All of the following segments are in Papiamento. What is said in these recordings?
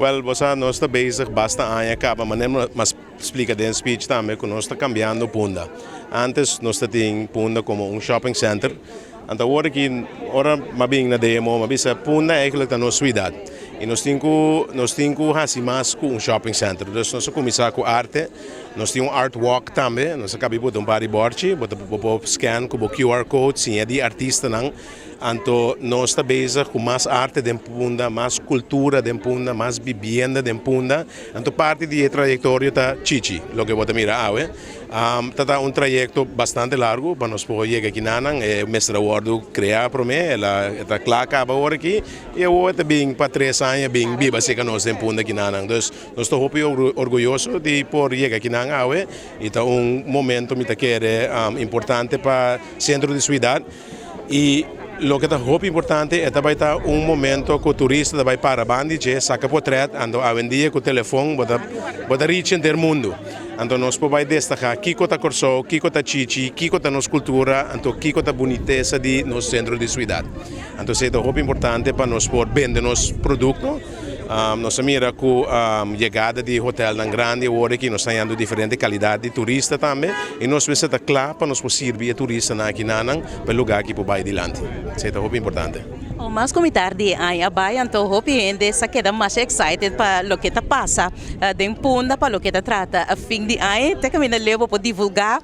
Wel, bo sa, nos ta bezig basta aña caba, manera m'a splica den speech tambe, cu nos ta cambiando Punda. Antes nos tabatin Punda como un shopping center. Anto awor cu ora m'a bin na DMO, m'a bisa Punda eigenlijk ta nos ciudad. Y nos tin cu haci mas cu un shopping center. Dus nos a cuminsa cu arte, nos tin un art walk tambe, nos a caba di bota un par di borchi, bota bo scan cu QR code, siña di artistanan. Anto nos ta bezig cu mas arte den Punda, mas cultura den Punda, mas vivienda den Punda. Anto parti di trayectoria ta Chichi, loke bo ta mira awe. Ta un trayecto bastante largo pa nos por yega akinan, e mester a wordo crea prome, el a ta cla caba awor aki, y awor ta bin pa 3 aña bin biba serca nos den Punda akinan. Dus nos ta hopi orguyoso di por yega akinan awe, y ta un momento, mi ta kere, importante pa centro di ciudad. Y loke ta hopi importante ta bay ta un momento cu turista ta bay para banda di dje, saca portret, anto awendia cu telefon, bo ta reach henter mundo. Anto nos por bay destaca kico ta Corsou, kico ta Chichi, kico ta nos cultura, anto kico ta bunitesa di nos centro di ciudad. Anto esey ta hopi importante pa nos por bende nos producto. Nos a mira cu yegada di hotelnan grandi awor cu nos ta hayando diferente calidad di turista tambe y nos mester ta cla pa nos por sirbi e turistanan akinan pa lugar cu por bay dilanti. Esey ta hopi importante. O mas cu mitar di aña a bay, anto hopi hende sa keda mas excited pa loke ta pasa den Punda pa loke ta trata a fin di aña. Te caminda leu bo por divulga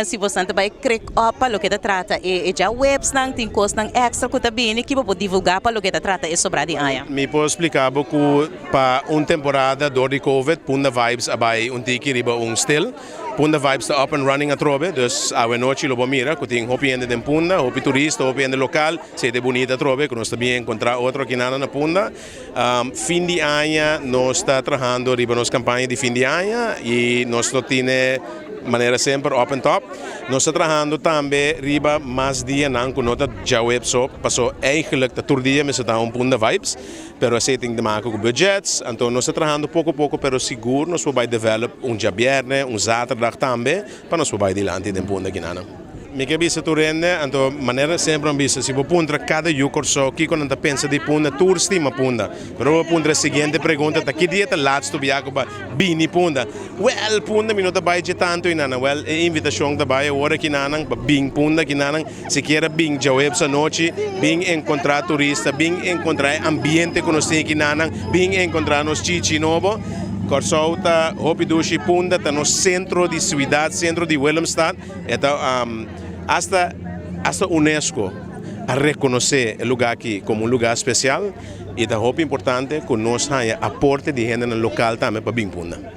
si bo ta bay krek op pa loke ta trata e djaweps nan tin cosnan extra cu ta bini cu bo por divulga pa loke ta trata e sobra di aña. Mi por splica cu pa un temporada door di COVID, Punda Vibes a bay un tiki riba un stil. Punda Vibes ta up and running atrobe, dus awe nochi lo bo mira, cu tin hopi hende den Punda, hopi turista, hopi hende local, esey ta bunita atrobe, cu nos tambe encontra otro akinan na Punda. Fin di aña nos ta trahando riba nos campaña di fin di aña y nos lo tin manera semper up and top. Nos ta trahando tambe riba mas dianan cu no ta djaweps so, paso eigenlijk ta tur dia mester ta un Punda Vibes, pero esey tin te maken cu budgets, anto nos ta trahando poco poco, pero sigur nos por bay develop un djabierne, un zaterdag tambe, pa nos por bay dilanti den Punda akinan. Mi ke bisa tur hende, anto manera semper mi bisa, si bo puntra cada yu Corsou, kico nan ta pensa di Punda, tur stima Punda. Pero bo puntra e siguiente pregunta, ta ki dia ta laatste biaha cu b'a bini Punda? Wel, Punda mi no ta bay dje tanto einan. Wel, e invitacion ta bay awor akinan, pa bin Punda akinan, sikiera bin djaweps anochi, bin encontra turista, bin encontra e ambiente cu nos tin akinan, bin encontra nos Chichi nobo. Corsou ta hopi dushi. Punda ta nos centro di ciudad, centro di Willemstad. Anto, hasta UNESCO a reconoce e lugar aki como un lugar special y ta hopi importante cu nos haya aporte di hende local tambe pa bin Punda.